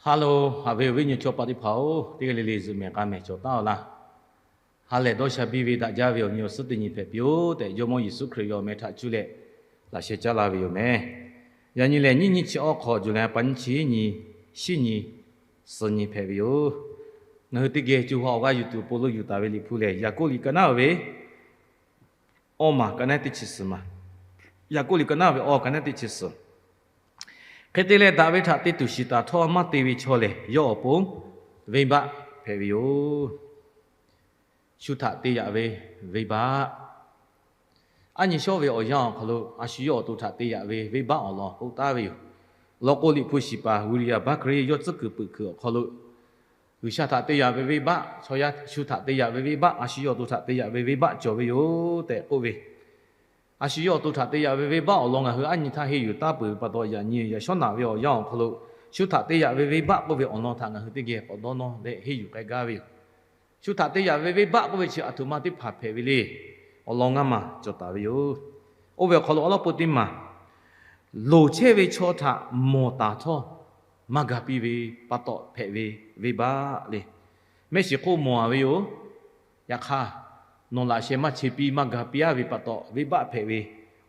Hello, haꞈ ve awˬ viˉ nyi chaw paˍ teˇ hpaˍ-oˬ, teˇ g'aˇ le le zuhꞈ mehˍ k'a mehˍ cawˬ taˉ-aw laˇ. Ha lehˬ dawˇ sha biˇ ve daꞈ jaˇ ve awˬ nyi awˬ suhˉ teˇ nyi hpehꞈ piˇ-oˬ tehꞈ, Jawˇmawˇ Yeˍsuˆ Hkriꞈ ve awˬ meh htaꞈ cuˇ leh laꞈ sheh caˉ laˇ ve yoˬ meh. Yaꞈ nyi lehˬ, nyiˇ nyi chi awˇ hk'aw, July pa nyiˇ chi nyi, shiˉ nyi, suhˍ nyi hpehꞈ ve yoˬ. Ngaˬ hui teˇ geh co ha awˬ g'aˇ yuˬ tuˬ awˬ pon lo yuˬ taˍ ve Liꞈ hpu lehˬ, Yaˍkoˆ liꞈ ka naˉ ve awˇ maˬ ka naˉ teˇ chi suhˍ maˬ. Yaˍkoˆ liꞈ ka naˉ ve awˇ ka naˉ teˇ chi suhˍ. Hk'e te leh, daꞈ ve htaꞈ te tuˬ shiˍ taˍ htawˇ maˇ te ve chaw lehˬ, yawˇ awˬ pon venˇbaˆ hpehꞈ ve yoˬ. Shu htaꞈ te yaꞈ ve venˇbaˆ. Aˉ nyi shawˉ ve awˬ yanˇ awˬ hk'aw lo a shu yawˇ awˬ to htaꞈ te yaꞈ ve venˇbaˆ awˬ lawn k'oˆ taˍ ve yoˬ. Law k'o, Liꞈ hpu shiˍ paˍ William Barclay yawˇ tcuhˉ kuiˬ peuˬ kuiˬ awˬ hk'aw lo, G'uiˬsha htaꞈ te yaꞈ ve venˇbaˆ, chaw yaˇ shu htaꞈ te yaꞈ ve venˇbaˆ, a shu yawˇ awˬ to htaꞈ te yaꞈ ve venˇbaˆ cawˬ ve yoˬ tehꞈ k'oˆ ve. A shu yawˇ awˬ to htaꞈ te yaꞈ ve venˇbaˆ awˬ lawn ngaˬ hui aˉ nyi htaˇ henˇ yuˬ taˉ peuˬ ve pa taw, yaꞈ nyi yaꞈ shawˉ naꞈ ve awˬ yanˇ awˬ hk'aw lo shu htaꞈ te yaꞈ ve venˇbaˆ k'oˆ ve awˬ lawn htaꞈ ngaˬ hui teˇ geh k'awꞈ dawˇ nawˇ leh henˇ yuˬ k'ai gaˇ ve yoˬ. Shu htaꞈ te yaꞈ ve venˇbaˆ k'oˆ ve chi aˬ htoꞈ ma teˇ hpaˍ hpehꞈ ve le. Awˬ lawn ngaˇ maˬ cawˬ taˍ ve yoˬ. Oˇ ve awˬ hk'aw lo awˬ lawn peu teˇ maˬ, loˍ chehˇ ve chaw htaꞈ mawˬ taˍ htawˇ maˇ ga piˇ ve pa taw hpehꞈ ve venˇbaˆ le. Mehˆ shiˍ hk'oˆ mawˬ-a ve yoˬ. Yaꞈ hk'aˇ, nawˬ laꞈ sheh maˇ che piˇ maˇ ga piˇ-a ve pa taw venˇbaˆ hpehꞈ ve,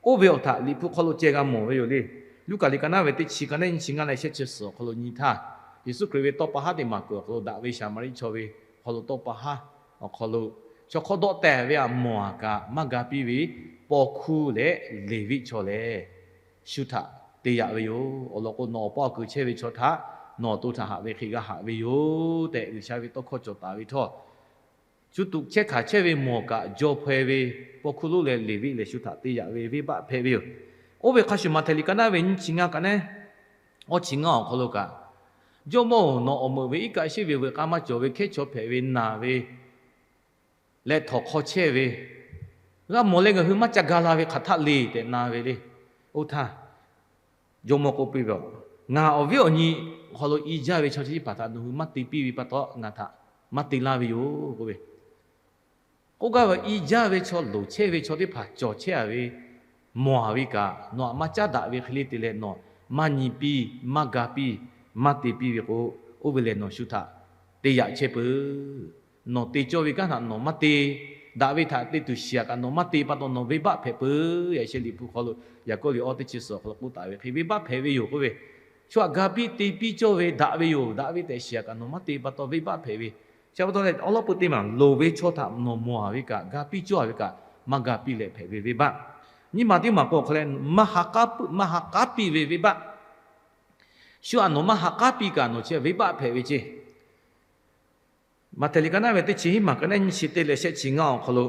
oˇ ve awˬ htaꞈ Liꞈ hpu hk'aw lo ceh g'a mawˬ ve yoˬ le. Luˉkaꞈ liꞈ ka naˉ ve teˇ chi ka naˉ nyiˇ chi ngaˇ leh shehˆ chi suhˍ awˬ hk'aw lo nyi htaˇ, Yeˍsuˆ Hkriꞈ ve tawˇ pa haˉ teˇ maˬ kuiˬ awˬ hk'aw lo daꞈ ve Saˍmaˍriˆ chaw ve awˬ hk'aw lo tawˇ pa haˉ awˬ hk'aw lo, chaw hk'awˇ dawˆ tehˬ ve htaꞈ mawˬ-a kaꞈ maˇ ga piˇ ve paw hkuˇ leh Leˍviˆ chaw lehˬ, shu htaꞈ te yaꞈ ve yoˬ. Awˬ lawn k'o, nawˬ awˬ pa awˬ kuiˬ chehˇ ve chaw htaꞈ nawˬ awˬ to htaꞈ haꞈ ve hk'e g'a haꞈ ve yoˬ tehꞈ, G'uiˬsha ve tawˇ hkawˇ cawˬ taˍ ve htawˇ, shu tuꞈ chehˇ hkanˍ chehˇ ve mawˬ kaꞈ jaw hpaw-e ve paw hkuˇ lonˉ leh Leˍviˆ lehˬ, shu htaꞈ te yaꞈ ve venˇbaˆ hpehꞈ ve yoˬ. Oˇ ve hk'a shuˍ, Maꞈhtehˍ liꞈ ka naˉ ve nyiˇ chi ngaˇ ka naˉ awˇ chi ngaˇ awˬ hk'aw lo kaꞈ, Jawˇmawˇ-oˬ, nawˬ awˬ meuꞈ ve iˉ kaˆ sheˉ ve veuꞈ k'aˇ maˇ cawˬ ve hkehˉ chaw hpehꞈ ve naˬ ve leh htawnˍ hk'aw chehˇ ve, g'a mawˬ leh ngaˬ hui maˇ ca ga la ve hk'aˬ htaˆ le tehꞈ na ve le. Oˇ htaˇ, Jawˇmawˇ k'oˆ piˇ ve, Ngaˬ awˬ viˉ awˬ nyi awˬ hk'aw lo i jaˇ ve chaw chi teˇ hpaˍ htaꞈ nawˬ hui maˇ te piˇ ve pa taw, ngaˬ htaꞈ maˇ te laˇ ve yoˬ k'oˆ ve. K'oˆ gaˇ ve, i jaˇ ve chaw loˍ chehˇ ve chaw teˇ hpaˍ cawˬ chehˇ-a ve, mawˬ-a ve kaꞈ, nawˬ htaꞈ maˇ caˉ daꞈ ve hk'e le te leh nawˬ maˇ nyi piˇ, maˇ ga piˇ, maˇ te piˇ ve k'o, oˇ ve lehˬ nawˬ shu htaꞈ te yaꞈ chehˇ peuˬ. Nawˬ te cawˇ ve kanˉ htaꞈ nawˬ maˇ te, daꞈ ve htaꞈ te tuˬ shiˍ-a kaꞈ nawˬ maˇ te pa taw nawˬ venˇbaˆ hpehꞈ peuˬ. Yaꞈ sheh Liꞈ hpu hk'aw lo Yaˍkoˆ liꞈ awˇ teˇ chi suhˍ awˬ hk'aw lo k'oˆ taˍ ve hk'e, venˇbaˆ hpehꞈ ve yoˬ k'oˆ ve. Shu htaꞈ ga piˇ te piˇ cawˇ ve daꞈ ve yoˬ. Daꞈ ve tehꞈ shiˍ-a kaꞈ nawˬ maˇ te pa taw venˇbaˆ hpehꞈ ve. Chi pa taw leh awˬ lawn peu teˇ maˬ loˍ ve chaw htaꞈ nawˬ mawˬ-a ve kaꞈ, ga piˇ cawˇ-a ve kaꞈ, maˇ ga piˇ leh hpehꞈ ve venˇbaˆ. Nyiˇ maˬ teˇ maˬ k'o hk'a leh, maˇ ha k'aˉ piˇ ve venˇbaˆ. Shu htaꞈ nawˬ maˇ ha k'aˉ piˇ kaꞈ nawˬ chi venˇbaˆ hpehꞈ ve ceˇ. Maꞈhtehˍ liꞈ ka naˉ ve teˇ chi hiˉ maˬ ka naˉ nyiˇ chi teˇ leh shehˆ chi ngaˇ awˬ hk'aw lo,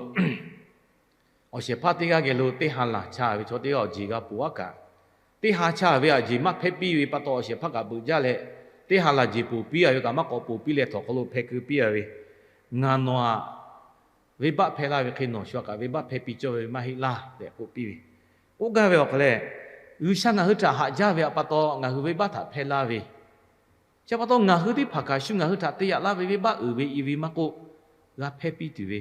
awˬ shehˍ hpaˇ teˇ g'aˇ geh lo teˇ ha laˬ cha ve chaw teˇ g'aˇ awˬ jeˬ g'a poˬ-a kaꞈ, teˇ ha cha ve awˬ jeˬ maˇ hpehˇ piˇ ve pa taw awˬ shehˍ hpaˇ kaꞈ beuꞈ jaˇ leh, teˇ ha laˬ jeˬ poˬ piˇ-a ve kaꞈ maˇ k'awꞈ poˬ piˇ leh htawnˍ hk'aw lo hpeh keu piˇ-a ve, Ngaˬ nawˬ htaꞈ venˇbaˆ hpehˇ laˇ ve hk'e nawˬ shu htaꞈ kaꞈ venˇbaˆ hpehˇ piˇ cawˇ ve maˇ heˆ laˇ tehꞈ k'oˆ piˇ ve. K'oˆ gaˇ ve awˬ hk'aw leh, G'uiˬsha ngaˬ hui htaꞈ haꞈ jaˇ ve htaꞈ pa taw ngaˬ hui venˇbaˆ htaꞈ hpehˇ laˇ ve, chi pa taw ngaˬ hui teˇ hpaˍ kaꞈ shu ngaˬ hui htaꞈ te yaꞈ laˇ ve venˇbaˆ uiˍ ve i ve maˇ k'oˆ, g'a hpehˇ piˇ tuˬ ve.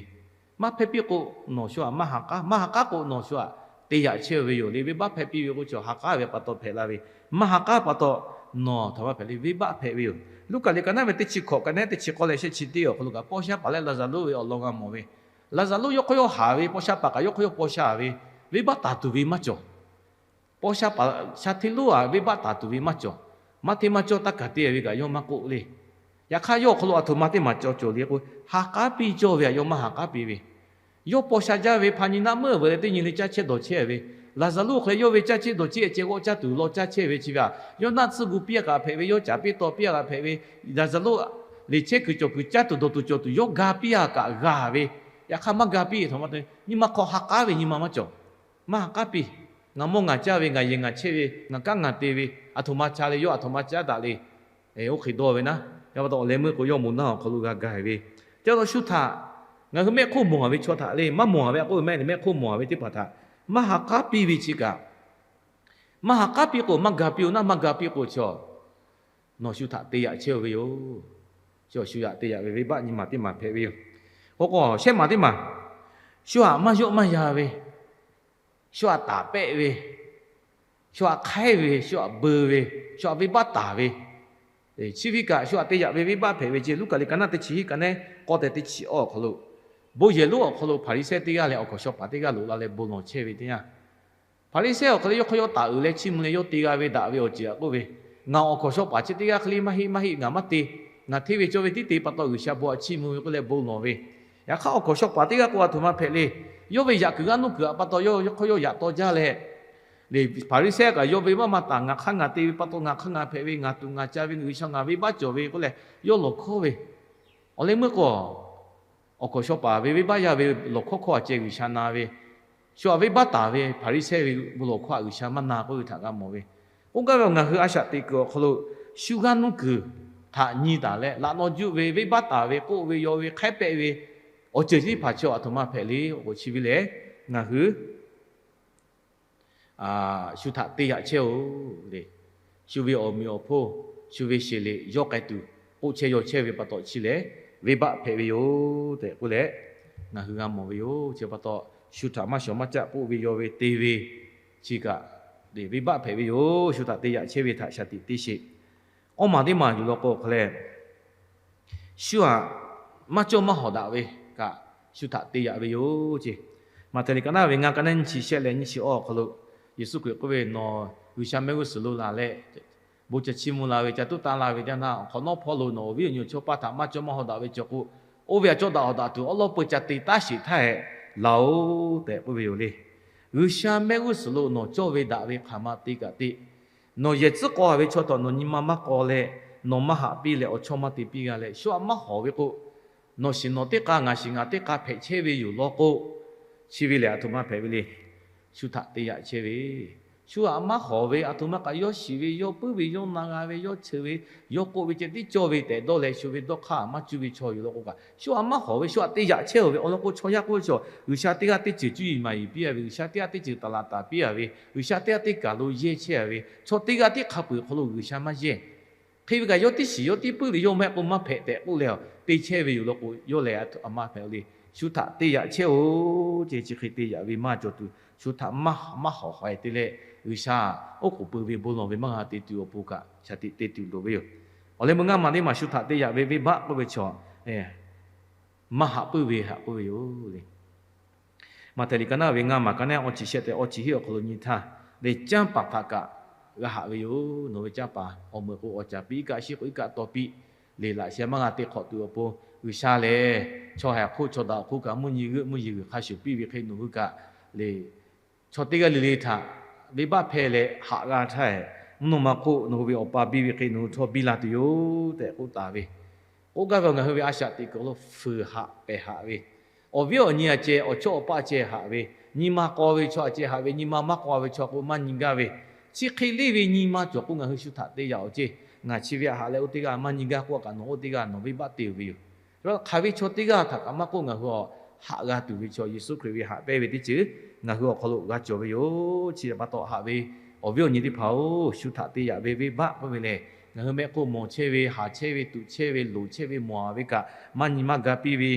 Maˇ hpehˇ piˇ k'o, nawˬ shu htaꞈ maˇ ha k'aˉ, maˇ ha k'aˉ k'o nawˬ shu htaꞈ te yaꞈ chehˇ ve yoˬ le. Venˇbaˆ hpehˇ piˇ ve k'o, chaw ha k'aˉ ve pa taw hpehꞈ la ve, maˇ ha k'aˉ pa taw nawˬ htaꞈ maˇ hpehꞈ le, venˇbaˆ hpehꞈ ve yoˬ. Luˉkaꞈ liꞈ ka naˉ ve teˇ chi hkawꞈ ka naˉ teˇ chi k'awˇ leh shehˆ chi teˇ awˬ hk'aw lo kaꞈ, paw sha paˍ leh Laˍzaˍruˆ ve awˬ lawn g'a mawˬ ve. Laˍzaˍruˆ yawˇ hk'aw yawˇ haˍ ve, paw sha paˍ kaꞈ yawˇ hk'aw yawˇ paw sha ve, venˇbaˆ taˍ tuˬ ve maˇ cawˬ. Paw sha paˍ sha hteˇ lonˉ-a venˇbaˆ taˍ tuˬ ve maˇ cawˬ. Maˇ hteˇ maˇ cawˇ taˇ kaˬ te ve kaꞈ yawˇ maˇ k'oˆ le. Yaꞈ hk'aˇ yawˇ awˬ hk'aw lo aˬ htoꞈ ma teˇ maˬ cawˬ cawˬ le k'o, ha k'aˉ piˇ cawˇ ve htaꞈ yawˇ maˇ ha k'aˉ piˇ ve. Yawˇ paw sha jaˇ ve hpa nyi naˆ meuˇ veuꞈ leh teˇ nyi le caˇ chehˇ dawˬ chehˇ ve, Laˍzaˍruˆ hk'aw leh yawˇ ve caˇ chehˇ dawˬ chehˇ ceh g'awˆ caˇ tuˬ law caˇ chehˇ ve chi ve, yawˇ naˆ tsuhˇ gu piˇ-a kaꞈ hpehꞈ ve, yawˇ caˍ piˇ taw piˇ-a kaꞈ hpehꞈ ve, Laˍzaˍruˆ liꞈ chehˇ kuiˬ cawˬ kuiˬ caˇ tuˬ dawˬ tuˬ cawˬ tuˬ yawˇ ga piˇ-a kaꞈ g'a ve, yaꞈ hk'aˇ maˇ ga piˇ ve htaꞈ ma te, nyi ma hk'aw ha k'aˉ ve nyi ma maˇ cawˬ. Maˇ ha k'aˉ piˇ. Ngaˬ mawˇ ngaˬ caˇ ve, ngaˬ yehˬ ngaˬ chehˇ ve, ngaˬ kanˉ ngaˬ te ve, aˬ htoꞈ ma ca le, yawˇ aˬ htoꞈ ma caˉ daꞈ le. Oˇ hk'e dawˇ ve naˉ, yaˇ pa taw awˬ leh meuˇ k'o yawˇ moˍ naˇ awˬ hk'aw lo g'a gaˬ ve. Chi pa taw shu htaꞈ ngaˬ hui mehˆ hk'oˆ mawˬ-a ve chaw htaꞈ le, maˇ mawˬ-a ve a k'oˆ ve mehˆ le, mehˆ hk'oˆ mawˬ-a ve teˇ hpaˍ htaꞈ maˇ ha k'aˉ piˇ ve chi kaꞈ, maˇ ha k'aˉ piˇ k'o maˇ ga piˇ-oˬ naˉ, maˇ ga piˇ k'o chaw nawˬ shu htaꞈ te yaꞈ chehˇ-oˬ ve yoˬ. Chaw shu htaꞈ te yaꞈ ve venˇbaˆ nyi ma teˇ maˬ hpehꞈ ve yoˬ. K'o k'o shehˆ maˬ teˇ maˬ, shu htaꞈ maˇ yawˆ maˇ yan ve, shu htaꞈ taˍ pehˆ ve, shu htaꞈ hk'aiˉ ve, shu htaꞈ beu ve, shu htaꞈ venˇbaˆ taˍ ve, Chi ve kaꞈ shu htaꞈ te yaꞈ ve venˇbaˆ hpehꞈ ve ceˇ. Luˉkaꞈ liꞈ ka naˆ teˇ chi hiˆ ka nehˉ k'awˇ tehꞈ teˇ chi awˇ awˬ hk'aw lo, bon yehˬ lonˉ awˬ hk'aw lo Hpaˍriˍsehˇ teˇ g'aˇ leh awˬ hkawnˍ shaw paˍ teˇ g'aˇ loꞈ la leh bon lawˬ chehˇ ve teˇ yanˇ, Hpaˍriˍsehˇ awˬ hk'aw lo yawˇ hk'aw yawˇ taˍ uiˍ leh chiˇ mvuh leh yawˇ te g'a ve daꞈ ve awˬ ceuˬ htaꞈ k'oˆ ve, Ngaˬ awˬ hkawnˍ shaw paˍ chi teˇ g'aˇ hk'e le maˇ heˆ maˇ heˆ, ngaˬ maˇ te. Ngaˬ hteˇ ve cawˇ ve tiˉ te pa taw G'uiˬsha bon htaꞈ chiˇ mvuh ve k'oˆ leh bon lawˬ ve. Yaꞈ hk'aˇ awˬ hkawnˍ shaw paˍ teˇ g'aˇ k'o a htoꞈ ma hpehꞈ le. Yawˇ ve yaꞈ kuiˬ g'aˇ nuˇ kuiˬ htaꞈ pa taw yawˇ hk'aw yawˇ yaꞈ taw jaˇ leh, Hpaˍriˍsehˇ kaꞈ yawˇ ve maˇ maˇ taˍ, ngaˬ hk'aˇ ngaˬ te ve pa taw ngaˬ hk'aˇ ngaˬ hpehꞈ ve, ngaˬ tuꞈ ngaˬ ca ve, G'uiˬsha ngaˬ venˇbaˆ cawˬ ve k'oˆ leh yawˇ lawˬ hkawˇ ve. Awˬ leh meuˇ k'o, awˬ hkawnˍ shaw paˍ ve venˇbaˆ yaˇ ve lawˬ hkawˇ hkawˇ a ceh G'uiˬsha na ve, shu htaꞈ venˇbaˆ taˍ ve Hpaˍriˍsehˇ ve bon lawˬ hkawˇ htaꞈ G'uiˬsha maˇ na k'oˆ ve htaꞈ g'a mawˬ ve. K'oˆ gaˇ ve ngaˬ hui a shaꞈ teꞈ kuiˬ awˬ hk'aw lo shu g'aˇ nuˇ kuiˬ htaꞈ nyi taˍ leh laꞈ naw juˆ ve venˇbaˆ taˍ ve k'oˆ ve yaw ve hk'aiˉ pehˆ ve awˬ ceuˬ teˇ hpaˍ chi a htoꞈ ma hpehꞈ le k'o chi ve lehˬ, ngaˬ hui shu htaꞈ te yaꞈ chehˇ-oˬ le. Shu ve awˬ meꞈ awˬ hponˇ, shu ve sheˍ leꞈ yawˇ k'ai tuˬ k'oˆ chehˇ yaw chehˇ ve pa taw chi lehˬ, venˇbaˆ hpehꞈ ve yoˬ tehꞈ k'oˆ leh, ngaˬ hui g'a mawˬ ve yoˬ. Chi pa taw, shu htaꞈ maˇ shawˍ maˇ caˆ k'oˆ ve yaw ve te ve chi kaꞈ, venˇbaˆ hpehꞈ ve yoˬ. Shu htaꞈ te yaꞈ chehˇ ve htaꞈ shaˍ tiꞈ te sheˍ. Awˇ maˬ teˇ maˬ yuˬ law k'o hk'a leh, shu htaꞈ maˇ cawˇ maˇ hawˍ daꞈ ve kaꞈ, shu htaꞈ te yaꞈ ve yoˬ ceˇ. Maꞈhtehˍ liꞈ ka naˆ ve ngaˇ ka naˆ nyiˇ chi shehˆ leh nyiˇ chi awˇ awˬ hk'aw lo, Yeˍsuˆ Hkriꞈ k'oˆ ve, Nawˬ G'uiˬsha mehˆ g'uˇ suhˍ lo laˬ leh, bon ca chiˇ mvuh la ve, ca tuˉ tanˇ la ve teˇ yanˇ, awˬ hk'awꞈ nawˉ hpawˇ lo nawˬ awˬ viˉ awˬ nyi awˬ chawˇ paˇ htaꞈ maˇ cawˇ maˇ hawˍ daꞈ ve cawˬ k'o, oˇ ve htaꞈ cawˇ daꞈ hawˍ daꞈ tuˬ awˉ lawˉ peu ca te taˉ sheˍ htaˇ hehꞈ laˬ-oˬ tehꞈ k'oˆ ve yoˬ le. G'uiˬsha mehˆ g'uˇ suhˍ lo nawˬ cawˇ ve daꞈ ve hk'aˬ ma te kaꞈ te. Nawˬ yehˬ tcuhˉ k'aw ve chaw htawˇ nawˬ nyi ma maˇ k'aw leh, nawˬ maˇ haꞈ piˇ leh awˬ chawˇ maˇ te piˇ g'a leh, shu htaꞈ maˇ hawˍ ve k'o, nawˬ shiˍ nawˬ teˇ hk'aˇ ngaˬ shiˍ ngaˬ teˇ hk'aˇ hpehꞈ chehˇ ve yoˬ law k'o, chi ve lehˬ a htoꞈ ma hpehꞈ ve le. Shu htaꞈ te yaꞈ chehˇ ve, shu htaꞈ maˇ hawˍ ve a htoꞈ ma kaꞈ yawˇ shiˍ ve, yawˇ puiˉ ve, yawˇ na g'a ve, yawˇ cheu ve, yawˇ k'oˆ ve ceh tiˉ cawˇ ve tehꞈ dawˇ leh shu ve dawˇ hk'aˇ maˇ cuˇ ve chaw yoˬ law k'o kaꞈ, shu htaꞈ maˇ hawˍ ve, shu htaꞈ te yaꞈ chehˇ-oˬ ve awˬ lawn k'o, chaw yaˇ k'oˆ ve chaw, G'uiˬsha teˇ g'aˇ teˇ ceuˬ cuˇ yiˍ maˍ yiˍ piˇ a ve, G'uiˬsha teˇ g'aˇ teˇ ceuˬ taˍ laˍ taˍ piˇ a ve, G'uiˬsha teˇ g'aˇ teˇ kaˬ lo yehˇ chehˇ a ve, chaw teˇ g'aˇ teˇ hk'a peu-eˬ hk'aw lo G'uiˬsha maˇ yehˇ. Hk'e ve kaꞈ yawˇ teˇ shiˍ yawˇ teˇ puiˉ ve, yawˇ maˇ heˆ k'o maˇ hpehꞈ tehꞈ k'oˆ leh te chehˇ ve yoˬ law k'o, yawˇ lehˬ a htoꞈ ma hpehꞈ le. Shu htaꞈ te yaꞈ chehˇ-oˬ ceˇ. Chi hk'e te yaꞈ ve maˇ cawˬ tuˬ, shu htaꞈ maˇ maˇ hawˍ hawˍ-e te leh, G'uiˬsha oˉ k'oˍ pui ve bon lawˬ ve maˇ g'a te tuˬ awˬ pon kaꞈ shaˍ tiꞈ te tuˬ loˍ ve yoˬ. Awˬ leh meuˇ ngaˇ maˬ teˇ maˬ shu htaꞈ te yaꞈ ve venˇbaˆ k'oˆ ve chaw, maˇ haꞈ puiˉ ve htaꞈ k'oˆ ve yoˬ le. Maꞈhtehˍ liꞈ ka naˆ ve ngaˇ maˬ ka naˆ awˇ chi shehˆ tehꞈ awˇ chi hiˆ awˬ hk'aw lo nyi htaˇ, lehˬ canˇ paˍ htaꞈ kaꞈ g'a haꞈ ve yoˬ. Nawˬ ve canˇ paˍ awˬ meuꞈ k'o awˬ caˍ piˇ, iˉ kaˆ shiˉ k'o iˉ kaˆ taw piˇ, lehˬ laꞈ sheh maˇ g'a te hk'awꞈ tuˬ awˬ pon, G'uiˬsha lehˬ chaw haiˬ hk'oˆ chaw daꞈ awˬ hk'oˆ kaꞈ mvuhˇ nyi g'euˆ mvuhˇ yeˬ g'uiˬ hk'a shuˍ piˇ ve hk'e nawˬ hui kaꞈ lehˬ, chaw teˇ g'aˇ le le htaꞈ venˇbaˆ hpehˇ leh haꞈ g'a htaˇ, mvuhˇ naw ma hk'oˆ nawˬ hui ve Awˬ pa biˇ ve hk'e nawˬ hui htawˇ biˇ la tuˬ yoˬ tehꞈ k'oˆ taˍ ve. K'oˆ gaˇ ve ngaˬ hui ve a shaꞈ teꞈ kuiˬ lo fuiˍ haꞈ pehˬ haꞈ ve, awˬ viˉ awˬ nyi a ceh awˬ chawˇ awˬ paˆ a ceh haꞈ ve, nyi ma k'aw ve chaw a ceh haꞈ ve, nyi ma maˇ k'aw ve chaw k'o maˇ nyi gaˇ ve, chi hk'e leˇ ve nyi ma cawˬ k'o ngaˬ hui shu htaꞈ te yaꞈ-oˬ ceˇ. Ngaˬ chi ve htaꞈ haꞈ leh oˇ teˇ g'aˇ maˇ nyi gaˇ k'oˆ kaꞈ nawˬ oˇ teˇ g'aˇ nawˬ venˇbaˆ te-oˬ ve yoˬ. Hk'aˬ ve chaw teˇ g'aˇ htaꞈ kaꞈ maˇ k'oˆ ngaˬ hui a haꞈ g'a tuˬ ve chaw Yeˍsuˆ Hkriꞈ ve haꞈ pehnˇ ve teˇ ceuˬ ngaˬ hui awˬ hk'aw lo g'a cawˬ ve yoˬ. Chi pa taw haꞈ ve awˬ viˉ awˬ nyi teˇ hpaˍ-oˬ, shu htaꞈ te yaꞈ ve venˇbaˆ k'oˆ ve lehˬ, ngaˬ hui mehˆ hk'oˆ mawˬ chehˇ ve, haˍ chehˇ ve, tuꞈ chehˇ ve, loˍ chehˇ ve, mawˬ-a ve kaꞈ maˇ nyi maˇ ga piˇ ve,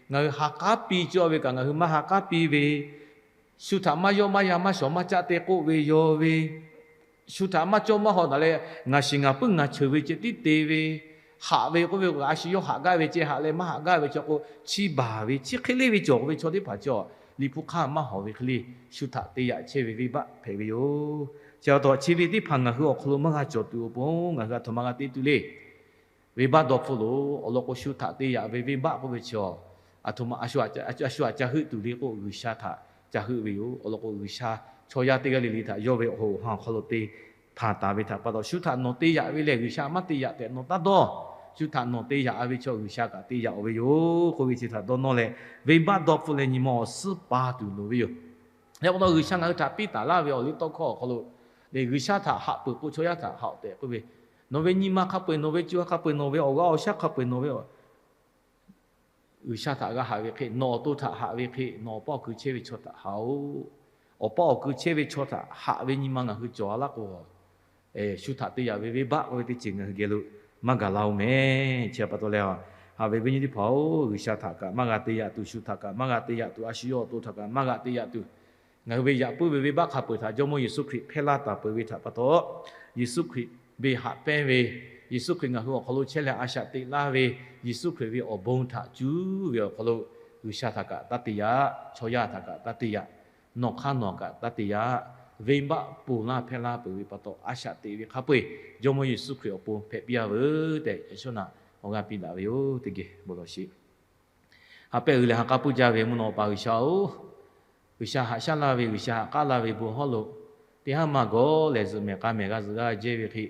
ngaˬ hui ha k'aˉ piˇ cawˇ ve kaꞈ ngaˬ hui maˇ ha k'aˉ piˇ ve, shu htaꞈ maˇ yawˆ maˇ yan maˇ shawˍ maˇ caˆ te k'oˆ ve yaw ve, shu htaꞈ maˇ cawˇ maˇ hawˍ daꞈ leh ngaˬ shiˍ ngaˬ puiˉ ngaˬ cheuˬ ve ceh tiˉ te ve, haꞈ ve k'oˆ ve a shu yawˇ haꞈ gaˇ ve ceh haꞈ leh maˇ haꞈ gaˇ ve chaw k'o, chi baˬ ve chi hk'e leˇ ve cawˬ ve chaw teˇ hpaˍ cawˬ, Liꞈ hpu hk'aˇ maˇ hawˍ ve hk'e le, shu htaꞈ te yaꞈ chehˇ ve venˇbaˆ hpehꞈ ve yoˬ. Chi pa taw chi ve teˇ hpaˍ ngaˬ hui awˬ hk'aw lo maˇ g'a cawˬ tuˬ awˬ pon ngaˬ hui a htoꞈ ma g'a te tuˬ le. Venˇbaˆ dawˇ hpfuhˆ loˬ. Awˬ lawn k'o shu htaꞈ te yaꞈ ve venˇbaˆ k'oˆ ve chi a htoꞈ ma a shu htaꞈ ca heuˆ tuˬ le k'o G'uiˬsha htaꞈ ca heuˆ ve yoˬ. Awˬ lawn k'o G'uiˬsha chaw yaˇ teˇ g'aˇ le le htaꞈ yawˇ ve awˬ hoꞈ awˬ ha awˬ hk'aw lo te hpanˍ taˍ ve htaꞈ pa taw, shu htaꞈ nawˬ te yaꞈ ve lehˬ G'uiˬsha maˇ te yaꞈ tehꞈ nawˬ taˇ dawˇ. Shu htaꞈ nawˬ te yaꞈ-a ve chaw G'uiˬsha kaꞈ te yaꞈ-oˬ ve yoˬ k'oˆ ve chi htaꞈ dawˇ nawˇ leh, venˇbaˆ dawˇ hpfuhˆ leh nyi ma awˬ suhˉ pa tuˬ loˍ ve yoˬ. Leh pa taw G'uiˬsha ngaˬ hui htaꞈ piˇ taˍ laˇ ve awˬ liˇ tawˇ hkawˇ awˬ hk'aw lo, lehˬ G'uiˬsha htaꞈ haꞈ peuˬ k'o chaw yaˇ htaꞈ haꞈ-oꞈ tehꞈ k'oˆ ve, nawˬ ve nyi ma hk'a peu-eˬ, nawˬ ve co ha hk'a peu-eˬ, nawˬ ve awˬ g'aˇ awˬ shaˉ hk'a peu-eˬ, nawˬ ve G'uiˬsha htaꞈ g'a haꞈ ve hk'e, nawˬ awˬ to htaꞈ haꞈ ve hk'e, nawˬ awˬ paˇ awˬ kui chehˇ ve chaw htaꞈ haꞈ-oꞈ. Awˬ paˇ awˬ kui chehˇ ve chaw htaꞈ haꞈ ve nyi ma ngaˬ hui cawˬ-a laˇ k'o, shu htaꞈ te yaꞈ ve venˇbaˆ k'oˆ ve teˇ ceuˬ ngaˬ hui geh lo maˇ gaˬ la-oˬ mehˍ. Chi pa taw leh, haꞈ ve viˉ nyi teˇ hpaˍ-oˬ, G'uiˬsha htaꞈ kaꞈ maˇ g'a te yaꞈ tuˬ, shu htaꞈ kaꞈ maˇ g'a te yaꞈ tuˬ, a shu yawˇ awˬ to htaꞈ kaꞈ maˇ g'a te yaꞈ tuˬ, ngaˬ hui ve yaꞈ puiˉ ve venˇbaˆ hk'a peu-eˬ htaꞈ Jawˇmawˇ Yeˍsuˆ Hkriꞈ hpehˇ laˇ taˍ peuˬ ve htaꞈ pa taw, Yeˍsuˆ Hkriꞈ ve haꞈ pehnˇ ve, Yeˍsuˆ Hkriꞈ ngaˬ hui awˬ hk'aw lo chehˇ leh a shaꞈ teꞈ laˇ ve, Yeˍsuˆ Hkriꞈ ve awˬ bon htaꞈ cuˇ ve awˬ hk'aw lo, G'uiˬsha htaꞈ kaꞈ taˇ te yaꞈ, chaw yaˇ htaꞈ kaꞈ taˇ te yaꞈ, nawˬ hk'aˇ nawˬ kaꞈ taˇ te yaꞈ. Venˇbaˆ ponˬ laˇ hpehˇ laˇ peuˬ ve pa taw, a shaꞈ teꞈ ve hk'a peu-eˬ Jawˇmawˇ Yeˍsuˆ Hkriꞈ awˬ pon hpehꞈ piˇ-a veuˬ tehꞈ, yaꞈ shawˉ naꞈ awˬ g'aˇ piˇ daꞈ ve yoˬ. Teˇ geh bon lawˬ sheˍ. Haꞈ pehˇ uiˍ leh ha k'aˉ puiˉ jaˇ ve mvuhˇ naw pa G'uiˬsha-oˬ, G'uiˬsha haꞈ shaˉ laˇ ve, G'uiˬsha haꞈ k'aˉ laˇ ve bon hawˉ lo, teˇ haˉ maˇ gawˬ lehˬ, zuhꞈ mehˍ k'a mehˍ g'a zuhꞈ g'a jehˇ ve hk'e,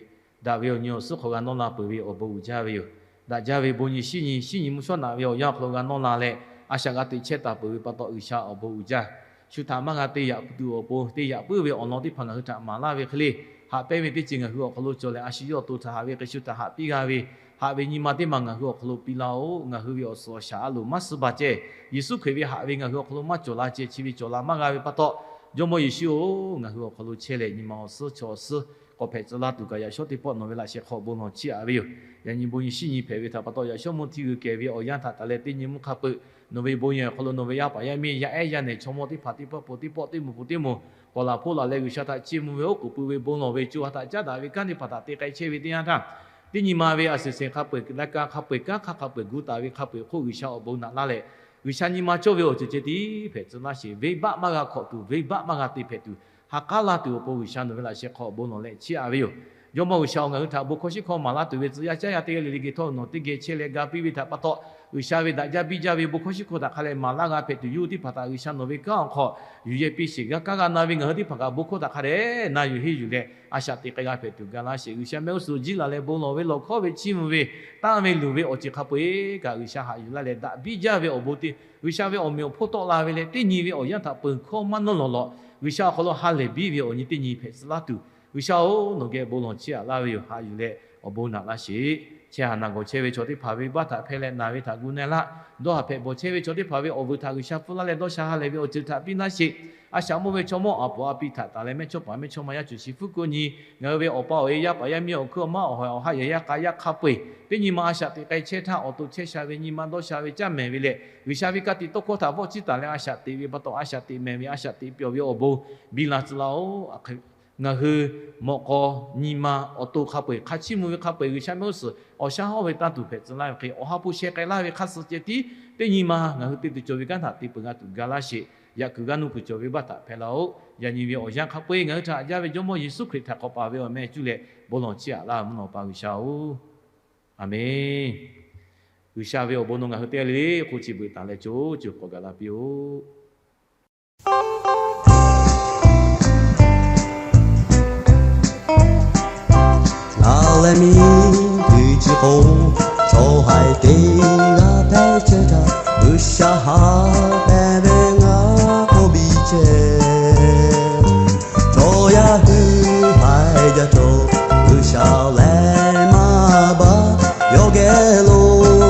daꞈ ve awˬ nyi awˬ suhˉ hk'aw g'a nawˇ la peuˬ ve awˬ bon uiˍ jaˇ ve yoˬ. Daꞈ jaˇ ve bon nyi shiˉ nyi, shiˉ nyi mvuhˇ shawˉ naꞈ ve awˬ yanˇ awˬ hk'aw lo g'a nawˇ la leh, a shaꞈ g'a teꞈ chehˇ taˍ peuˬ ve pa taw, G'uiˬsha awˬ bon uiˍ jaˇ. Shu htaꞈ maˇ g'a te yaꞈ tuˬ awˬ pon, te yaꞈ puiˉ ve awˬ lawn teˇ hpaˍ ngaˬ hui htaꞈ maˍ laˇ ve hk'e le, haꞈ pehnˇ ve teˇ ceuˬ ngaˬ hui awˬ hk'aw lo cawˬ leh, a shu yawˇ awˬ to htaꞈ haꞈ ve hk'e shu htaꞈ haꞈ piˇ g'a ve, haꞈ ve nyi ma teˇ maˬ ngaˬ hui awˬ hk'aw lo piˇ laˇ-oˬ. Ngaˬ hui ve awˬ suhˍ awˬ shaˍ a loˍ maˇ suh baˬ ceh, Yeˍsuˆ Hkriꞈ ve haꞈ ve ngaˬ hui awˬ hk'aw lo maˇ cawˬ la ceh, chi ve cawˬ la maˇ g'a ve pa taw, Jawˇmawˇ Yeˍsuˆ-oˬ, ngaˬ hui awˬ hk'aw lo chehˇ leh nyi ma awˬ suhˉ chaw awˬ suhˉ k'awꞈ hpehꞈ tcuh laˇ tuˬ kaꞈ yaꞈ shawˉ teˇ pawˆ nawˬ ve laꞈ sheh hk'aw bon lawˬ chiˇ aꞈ ve yoˬ. Yaꞈ nyi bon nyi shiˉ nyi hpehꞈ ve htaꞈ pa taw, yaꞈ shawˉ mvuhˇ hti g'uiˬ kehˬ ve awˬ yanˇ htaꞈ taˍ leh teˇ nyi mvuhˇ hk'a peu-eˬ nawˬ ve bon yehˬ awˬ hk'aw lo nawˬ ve yaˇ paˍ yaˇ miˇ yaˇ ehˉ yaˇ nehˬ chaw mawˇ teˇ hpaˍ teˇ pawˆ po teˇ pawˆ teˇ moˍ po teˇ moˍ k'awꞈ laˬ hpoˆ laˬ leh, G'uiˬsha htaꞈ chiˇ mvuh ve oˉ k'oˍ pui ve bon lawˬ ve co ha htaꞈ caˉ daꞈ ve kanˉ teˇ hpaˍ htaꞈ te k'ai chehˇ ve teˇ yanˇ htaˇ, teˇ nyi ma ve a suhˍ seˍ hk'a peu-eˬ, laˇ ka hk'a peu-eˬ, kanˉ hk'aˇ hk'a peu-eˬ, gu taˍ ve hk'a peu-eˬ hk'oˆ G'uiˬsha awˬ bon naꞈ laˇ leh, G'uiˬsha nyi ma cawˇ ve awˬ ceuˬ ceh tiˉ hpehꞈ tcuh laˇ sheˍ. Venˇbaˆ maˇ g'a hkawꞈ tuˬ, venˇbaˆ maˇ g'a te hpehꞈ tuˬ, ha k'aˉ laˇ tuˬ awˬ pon G'uiˬsha nawˬ ve laꞈ sheh hk'aw awˬ bon lawˬ leh chiˇ aꞈ ve yoˬ. Jawˇmawˇ G'uiˬsha-oˬ, ngaˬ hui htaꞈ bon hkawˇ shiˉ hkawˇ maˍ laˇ tuˬ ve tcuh yaˇ caˉ yaˇ teˇ g'aˇ le le geh htawˇ nawˬ teˇ geh chehˇ leh ga piˇ ve htaꞈ pa taw, G'uiˬsha ve daꞈ jaˇ biˇ jaˇ ve bon hkawˇ shiˉ hkawˇ htaꞈ hk'a leh maˍ laˇ g'a hpehꞈ tuˬ, yawˇ hui teˇ hpaˍ htaꞈ G'uiˬsha nawˬ ve kanˉ awˬ hk'aw yuˬ yehˇ piˇ sheˍ. G'a kaˇ g'a na ve ngaˬ hui teˇ hpaˍ kaꞈ bon hkawˇ htaꞈ hk'a dehꞈ na yuˬ henˇ yuˬ leh, a shaꞈ teꞈ k'ai g'a hpehꞈ tuˬ ga laˇ sheˍ. G'uiˬsha mehˆ g'uˇ suhˍ jiˇ laˬ leh bon lawˬ ve, lawˬ hkawˇ ve, chiˇ mvuh ve, tanˇ ve, luˬ ve awˬ ceuˬ hk'a peu-eˬ kaꞈ G'uiˬsha haꞈ yuˬ laˇ leh daꞈ biˇ jaˇ ve awˬ bon te, G'uiˬsha ve awˬ meꞈ awˬ hponˇ tawˆ la ve leh, teˇ nyi ve awˬ yanˇ htaꞈ peuˬ hkawˇ maˇ nawˇ lawˬ lawꞈ, G'uiˬsha awˬ hk'aw lo ha lehˬ biˇ ve awˬ nyi teˇ nyi hpehꞈ tcuh laˇ tuˬ, G'uiˬsha-oˬ, nawˬ geh bon lawˬ chiˇ aꞈ laˇ ve yoˬ. Haꞈ yuˬ leh awˬ bon naꞈ laˇ sheˍ. Chehˇ haˍ naˬ gawˬ chehˇ ve chaw teˇ hpaˍ ve venˇbaˆ htaꞈ hpehˇ leh naˬ ve htaꞈ gu na laˇ. Dawˇ haˍ hpehꞈ bawˬ chehˇ ve chaw teˇ hpaˍ ve awˬ vuiˬ htaꞈ G'uiˬsha pfuhˇ laˇ leh dawˇ sha ha lehˬ ve awˬ ceuˬ htaꞈ piˇ laˇ sheˍ. A shaꞈ mawˇ ve chaw mawˇ aˬ poˍ a pi htaꞈ taˍ leh mehˇchawˇpaˍ mehˇchawˇma yaˇ cuˬ shiˍ hpfuhˇ k'oˆ nyi, ngaˬ hui ve awˬ pa awˬ e yaˇ paˍ yaˇ miˇ awˬ hkuiˉ awˬ maˇ awˬ hawehˬ awˬ haˆ yehˬ yaˇ k'a yaˇ hk'a peu-eˬ teˇ nyi ma a shaꞈ teꞈ k'ai chehˇ htaˇ, awˬ to chehˇ sha ve nyi ma dawˇ sha ve caˇ mehˍ ve leh, G'uiˬsha ve ka tiꞈ tawˇ hkawˇ htaꞈ vawˆ ciˇ taˍ leh a shaꞈ teꞈ ve pa taw, a shaꞈ teꞈ mehˍ ve, a shaꞈ teꞈ pyawˬ ve awˬ bon biˇ la tcuh laˇ-oˬ. Ngaˬ hui mawꞈ k'aw nyi ma awˬ to hk'a peu-eˬ, hk'a chiˇ mvuh ve hk'a peu-eˬ, G'uiˬsha mehˆ g'uˇ suhˍ awˬ shaˉ hawˇ ve tanˇ tuˬ hpehꞈ tcuh laˇ ve hk'e, awˬ ha hpu sheh k'ai laˇ ve hk'a suh ceh tiˉ teˇ nyi ma ngaˬ hui te tuˬ cawˬ ve kanˉ htaꞈ te peuˬ g'a tuˬ ga laˇ sheˍ. Yaꞈ kuiˬ g'aˇ nuˇ kuiˬ cawˬ ve baˆ htaꞈ hpehˇ laˇ-oˬ. Yaꞈ nyi ve awˬ yanˇ hk'a peu-eˬ ngaˬ hui htaꞈ haꞈ jaˇ ve Jawˇmawˇ Yeˍsuˆ Hkriꞈ htaꞈ k'awꞈ paˍ ve awˬ meh cuˇ leh bon lawˬ chiˇ aꞈ laˇ mvuhˇ naw pa G'uiˬsha-oˬ, Aˍmenˍ. G'uiˬsha ve awˬ bon nawˬ ngaˬ hui teˇ g'aˇ le le k'oˆ chi beuꞈ taˍ leh co co k'awꞈ gaˬ la piˇ-oˆ. Ngaˬ leh miˬguiˬ chi k'o, chaw haiˬ teˇ g'aˇ hpehˇ chehˇ htaˇ, G'uiˬsha haꞈ pehnˇ ve ngaˬ k'oˆ piˇ chehˇ. Chaw yaˇ hui haiˬ jaˇ cawˬ, G'uiˬsha leh maˇ baˬ, yawˇ geh lo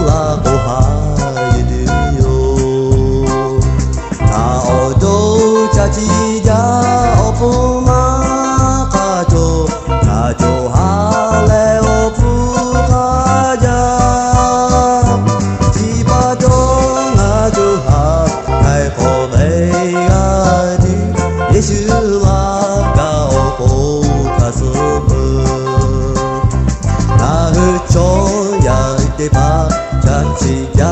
laˬ k'o haꞈ yuˬ tuˬ yoˬ. Ngaˬ awˬ to ca ciˇ jaˇ awˬ pon maˇ k'a cawˬ, ngaˬ cawˬ ha leh awˬ pon k'a jaˇ. Chi pa taw ngaˬ cawˬ haꞈ k'ai k'awꞈ leh g'a tuˬ, Yeˍsuˆ laˇ kaꞈ awˬ k'oˍ hk'a suh peuˬ. Ngaˬ hui chaw yaˇ teˇ hpaˍ ca ciˇ jaˇ